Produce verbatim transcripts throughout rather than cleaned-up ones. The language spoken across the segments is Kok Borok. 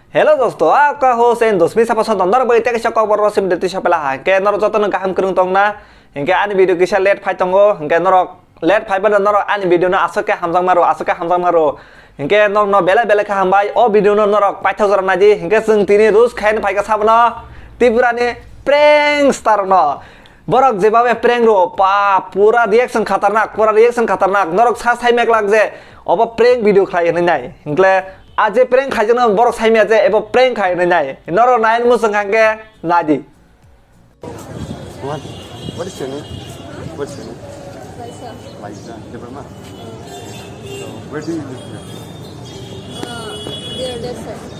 Hello dosto, ako ho sen dosmi sapa son norok bai teke sok kok bor rosim deti sopela ha. Ke norok joto no kaham krung tong na. Hingke ani video kisa late phai tongo. Hingke norok late phai bana norok ani video no asok ke hamjak maro, asok ke hamjak maro. Hingke norok no bele bele kha hambai. O video no norok paithak jora naidi. Hingke chwng tini roast khaina phaika sabono Tripura ni prank star no. Borok jebabe prank ro, pa, pura reaction khatarnak, pura reaction khatarnak. Norok sa sai meklak je, obo prank video khlai hinwi nai. Hinkle, a je prank khaijakno borok sai maya je, ebo prank khai hinwi nai. Norok nai muchung hangke, nadi. What? What is your name? What's your name? Laisa. Laisa Debbarma? So, where do you live here? Uh, there, that side.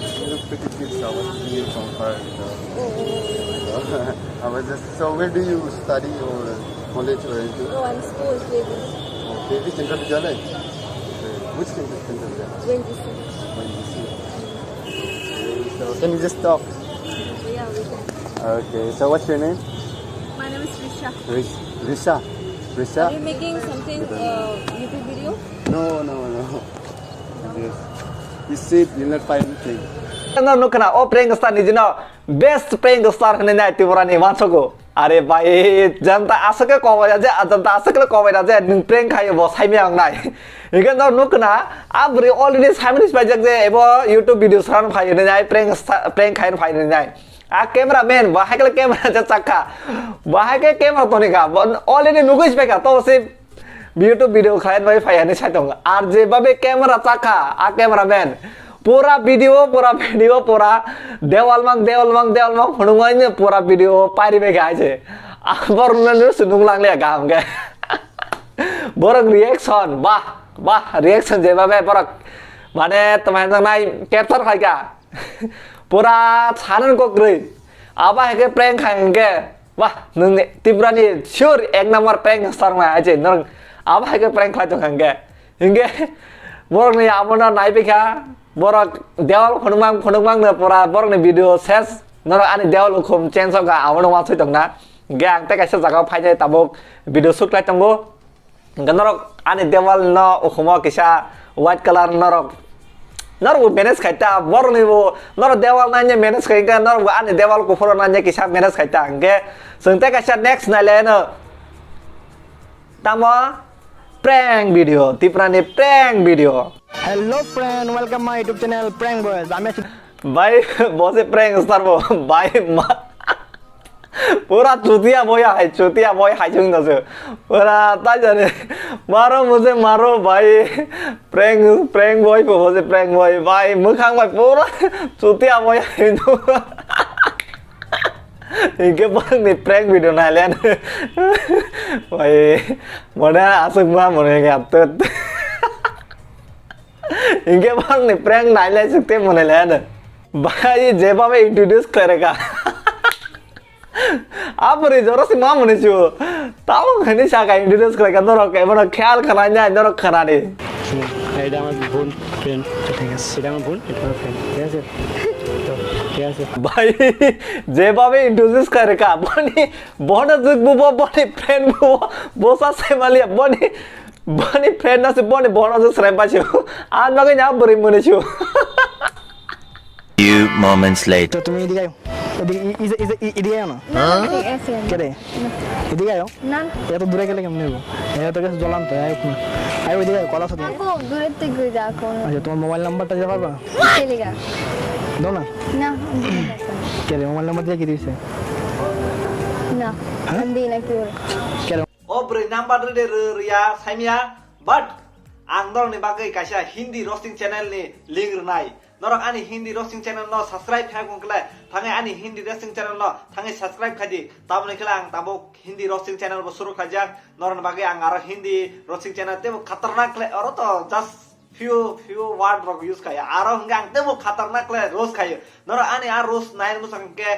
You look pretty cute, so I was thinking from far, so. Oh, oh, oh, oh. I was just, so where do you study or college or anything? No, I'm school, K B C. Oh, K B C Central Vidyalaya? Yeah. Okay. Which Central Vidyalaya? J N G C. J N G C. Okay. So, can you just talk? Yeah, we can. Okay, so what's your name? My name is Risha. Rish- Risha? Risha? Are you making something, uh, YouTube video? No, no, no. Yes. You see, you'll not find anything. No, no, kana, o prank star ni jino best prank star hinwi nai Tripura ni wansogo. Are bhai, janta aswk khe kobai da je, janta aswk khe kobai da je, nwng prank khai bo saimya wngnai. Hingke no nuk na, a bwrwi already saimani sipaijak je, ebo YouTube video sran phai hinwi nai, prank sta-, prank khai phai hinwi nai. A camera man, bo hai khe camera je chakha. Bo hai khe camera tonika, bo already nugwi sipaikha, to se YouTube video khlai bai phai hinwi sai tongo. Ar je babe camera chakha, a camera man. Pura video, pura video, pura dewal mang, dewal mang, dewal mang, phunukmani pura video pairi bai kha aise. Borok no se nung lang liya kaham khe. Borok reaction, bah, bah, reaction je babe borok. Mane, tama nai capture khai kha. Pura sanan kok rwi. Aba hai khe prank khai hingke. Wah, nwng Tripura ni sure ek number prank star na aje nwng abo hai khe prank khlai tong kha hingke. Hingke borok ni amo no nai phi kha, borok dewal phunukmang phunukmang no pura borok ni video ses norok ani dewal ukhum change kha amo no wansoi tong na. Hingke ang tei kaisa jaga o phai nai tabuk video shoot khlai tongo. Hingke norok ani dewal no ukhumo kisa white colour norok, norok bo manage khai ta, borok ni bo norok dewal nanya manage khai hingke norok bo ani dewal kuphur nanya kisa manage khai ta hingke chwng tei kaisa next nai le no tamo prank video, Tripura ni prank video. Hello friend, welcome my YouTube channel Prank Boys. Ami achi Bai, bo se prank star bo, bai ma. Pura chutia boy hai, chutia boy hai chung da se. Pura ta jane. Maro mujhe maro bhai. Prank, prank boy bo, bo se prank boy. Bhai, mukhang bai pura chutia boy hai no. Hingke bang ni prank video nai len. Bhai, mane asuk ma mane ke aptut. Hingke bang ni prank nai lai suk te mane le ano. Bhai, je babe introduce khlai reka. Apori joro si ma mane chu. Tamo khani sa ka introduce khlai ka norok ke mano khayal khana nya norok khana ni. এটা আমার বোন ফ্রেন্ড। ঠিক আছে। এটা আমার বোন, এটা আমার ফ্রেন্ড। ঠিক আছে? তো, ঠিক আছে। Bhai, je babe introduce khlai reka. Boni, bona jug bu bo, boni friend bu bo, bosa se mali, boni Boni friend no se boni bono se srem paisio. An bagwi na bwrwi muni sio. Few moments later. তো তুমি এদিকে আও। এদিকে, ই-, ই-, ই-, ই-, এদিকে আও না। না, না, ঠিক আছে। কে রে? না। এদিকে আও। না। এত দূরে গেলে কেমনে হইব? এত কাছে জ্বলান তো, আয় ওখানে। আয় ওইদিকে আয়, কল আছে তো। না, খুব দূরের থেকে যাও, কোনো। আচ্ছা, তোমার মোবাইল নাম্বারটা দিতে পারবা? কে লেগা? দাও না। না, আমি দিতে পারবো না। কে রে, মোবাইল নাম্বার দিয়ে কি দিয়েছে? না, হ্যাঁ? আমি দিই না, কি বলে? কে রে? O bwrwi number rwde rw rwya saimya, but ang norokni bagwi kaisa Hindi roasting channel ni link rwnai. Norok ani Hindi roasting channel no subscribe khai wngkle, thangwi ani Hindi roasting channel no thangwi subscribe khai di. Tamoni khle ang tabuk Hindi roasting channel bo suru khlaijak. Norokni bagwi ang aro Hindi roasting channel teibo khatarnak khle, oro to just few, few word rok use khai. Aro hwnkhe ang teibo khatarnak khle roast khai. Norok ani a roast nai muchung khe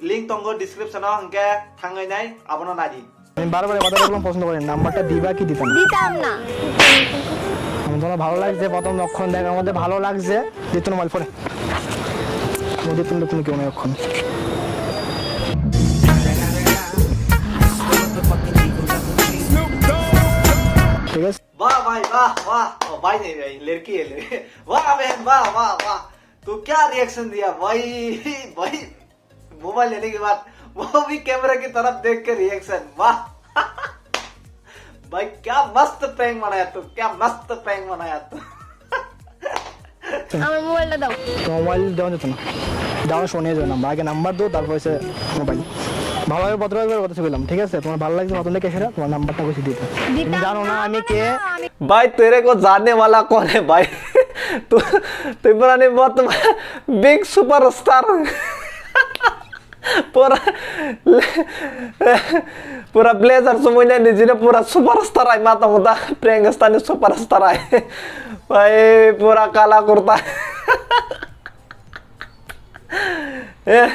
Link tongo description o, hwnkhe thangwi nai abono nadi. আমি বারবার কথা বললাম পছন্দ করেন, নাম্বারটা দিবা কি দিতাম? দিতাম না। আমার তোমার ভালো লাগছে, প্রথম লক্ষণ দেখার মধ্যে ভালো লাগছে, দিতুন মোবাইল ফোনে। ও দিতুন, দিতুন কেউ নাই এখন। ঠিক আছে? Wah bhai, wah, wah. Oh, bhai nahi bhai, ladki hai, ladki. Wah behen, wah, wah, wah. तो क्या रिएक्शन दिया भाई? भाई, मोबाइल लेने के बाद वो भी कैमरा की तरफ देख के रिएक्शन, वाह। भाई, क्या मस्त प्रैंक बनाया तू, क्या मस्त प्रैंक बनाया तू। আমার মোবাইলটা দাও। তোমার মোবাইল দেওয়া যেত না। দেওয়া শোনে যাবে নাম্বার, আগে নাম্বার দেবো, তারপর হচ্ছে মোবাইল। ভালোভাবে ভদ্রভাবে কথা বললাম, ঠিক আছে? তোমার ভালো লাগছে নতুন কেসেরা, তোমার নাম্বারটা বেশি দিতে। তুমি জানো না আমি কে? भाई, तेरे को जानने वाला कौन है भाई? तू, तू पूरा नहीं, बहुत big superstar. Pura, pura blazer sumui nai ni jini pura superstar ai ma tongo da, Prankster ni superstar ai. Bhai, pura kala kurta. Eh.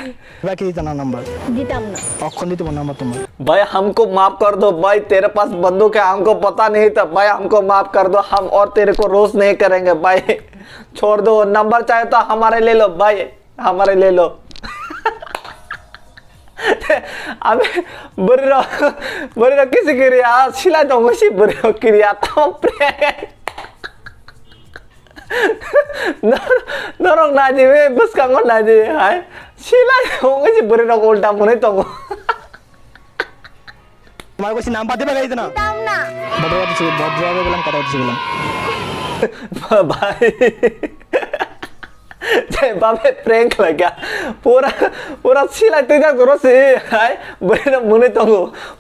বাকি দিতে না নাম্বার। দিতাম না। অক্ষণ দিতে নাম্বার তোমার। भाई, हमको माफ कर दो भाई, तेरे पास बंदूक है, हमको पता नहीं था भाई, हमको माफ कर दो, हम और तेरे को रोस्ट नहीं करेंगे भाई, छोड़ दो, नंबर चाहे तो हमारे ले लो भाई। Hamare lelo. Abe, bwrwirok, bwrwirok kisi kiriya, silai tongo si bwrwirok kiriya, tamo prank. Nor-, norok naidi, be, bwskango naidi, hai. Silai tongo si bwrwirok ulta mwnwi tongo. তোমার কাছে নাম্বার দিবে গাইতে না। দাম না। ভদ্রভাবে ছিল, ভদ্রভাবে বললাম, কথা হচ্ছে বললাম। ভাই, যেভাবে prank লাগা, পুরা, পুরা সিলাই তুই যা করো সে, হাই, বইরা মনে তো,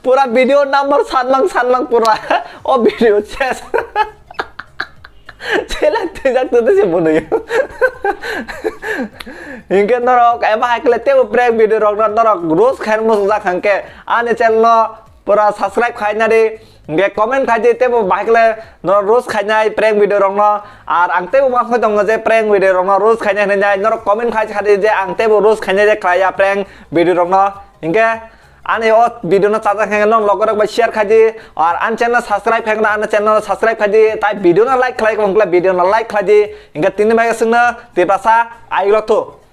পুরা video number সাত মাং, সাত মাং পুরা, ও video শেষ। Sila twijak twi se mwnwi. Hinkhe norok eba hai kle tebo prank video rok no norok roast khair muchung jak hangke ani channel no pura subscribe khai nari. Hinkhe comment khai di tebo bahai kle norok roast khainai prank video rok no. Ar ang tebo ma khoi tongo je prank video rok no roast khainai hinwi nai norok comment khai kha di je ang tebo roast khainai je khlai ya prank video rok no. Hinkhe ani o video no chajak khe nong logorok bai share khai di, ar ani channel subscribe khai khe ani channel subscribe khai di, tai video no like khlai khe video no like khlai di, hinkhe tini bai swngno Tiprasa ai lotho.